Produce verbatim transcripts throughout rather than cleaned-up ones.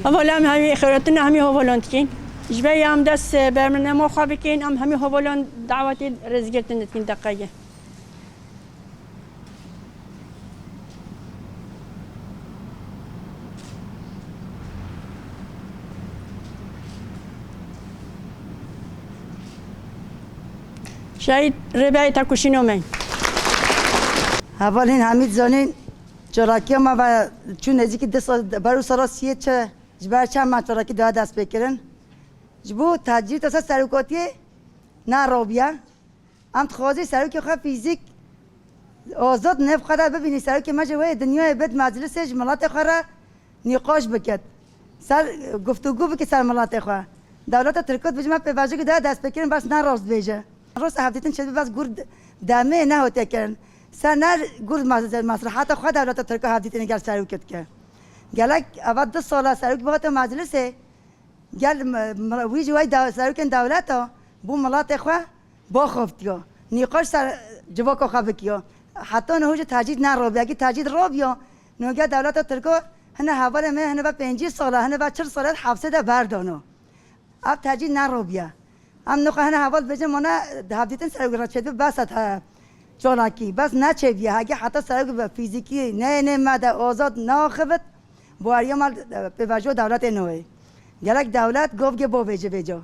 Hevala em hemî xêratina hemî hevalan dikin. Ji ber ya em dest, e, berminema xwe bikin, em hemî hevalan dawetê rêzgirtin dikin deqeyê. Şehîd Rêberê Tekoşîna me. Hevalên hemî dizanîn, çalakiya me ve çû nêzîkî du sal, ber û sala siyê çi, ji ber çend me çalakî daha dest pê kirin. Ji bo tecrîd esa serokatiyê ne robiye. Em dixwazî serokê xwe fîzîk azad nev xwe de bibînî. Serokê me ji wê dinyayê bid meclisê ji miletê xwe re nîqaş bikit. Ser, guftûgû bikit ser miletê xwe. Dewleta Tirk dibêje me pêvajoyekê daye destpêkirin, bes ne rast dibêje. Rast hevdîtin çêdibe, bes gur demê nehotiye kirin. Ser ne gur mes-, mesleheta xwe dewleta Tirk hevdîtinê gel serokê dike. Gelek eva du sala serokê bihate meclisê, gel m-, m-, wî jî wey de-, serokên dewleta bo miletê xwe baxaftiya. Nîqaş ser civaka xwe bikiya. Heta niho jî tecrîd nerobiya. Ekî tecrîd robiya, noge dewleta Tirko hine hevalê me hine ve pêncî sala, hine ve çil sala hepsê de berdano. Ev tecrîd nerobiye. Em niha hine heval dibêjin, mane hevdîtin serok re çêdibe bes e te çalakî. Bes neçêbiye. Heke heta serok be fîzîkî neyê nê me de azad neaxivit, baweriya me, e, pêvajoya dewletê nayê. Gerek dewlet gavgê bavêje vêca.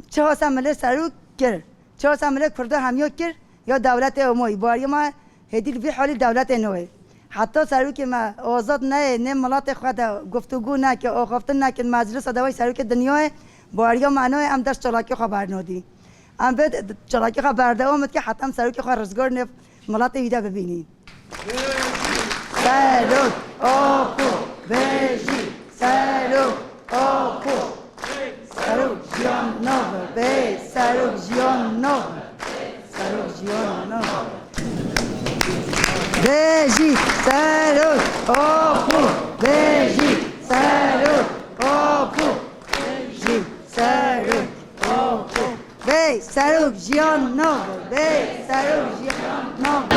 Çiha se milê serok kir, çiha se milê Kurda hemiya kir, ya dewletê Omoyî. Baweriya me hêdî li vî halî dewletê nayê. Heta serokê me azad neyê, nê miletê xwe de guftûgû neke, axaftin nekin, meclisa de wey serokê dinyayê, baweriya me nayê, em dest çalakî xwe bernadî. Em vê çalakî xwe berdewam dike heta em serokê xwe rizgar nêv miletê wî de bibînîn. Serok, Apo, bêjî, serok, Apo. Serok jiyan nava, bê serok jiyan nava. Serok jiyan nava. Bêjî, serok, Apo, bêjî, serok, Apo. Bêjî, serok, Apo. Bê serok jiyan nava, bê serok jiyan nava.